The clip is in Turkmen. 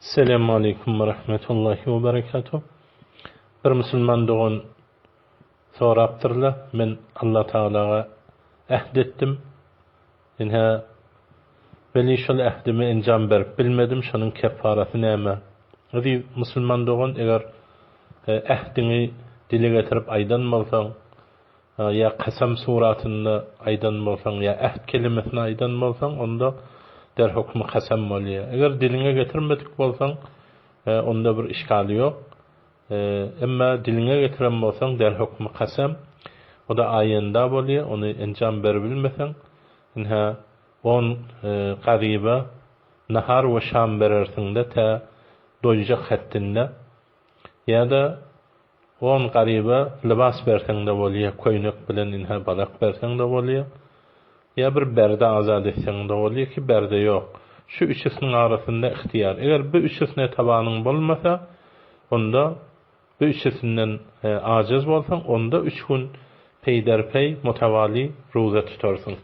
Esselamu aleýkum we rahmetullahi we berekatuh. Bir musulman dogan sorapdyrlar, men Allah Tagalaga äht etdim. Ynha, weli şol ähdime enjam berip bilmedim, şonuň keffarasy näme? Eziz musulman dogan, eger ähdiňi dile getirip aýdan bolsaň, Ýa kasam suratynda aýdan bolsaň, ýa äht kelimesini aýdan bolsaň, onda der hukmy kasam bolýar. Eger diliňe getirmedik bolsaň, onda bir işgali ýok. Emma diliňe getiren bolsaň, der hukmy kasam, o-da aýenda bolýar, ony enjam beribilmeseň, ynha, on garyba nahar we şam berersiň-de, tä doýjak hetdinde. Ýa-da On garyba lybas berseň-de bolýa, köýnek bilen ynha balak berseň-de bolýa. Ýa bir berde azat etseň-de bolýa ki, berde ýok. Şu üçüsiniň arasynda ihtiýar. Eger bu üçüsine tabanyň bolmasa, onda bu üçüsinden ajyz bolsaň, onda üç gün peýderpeý, mutawali, ruza tutarsyň.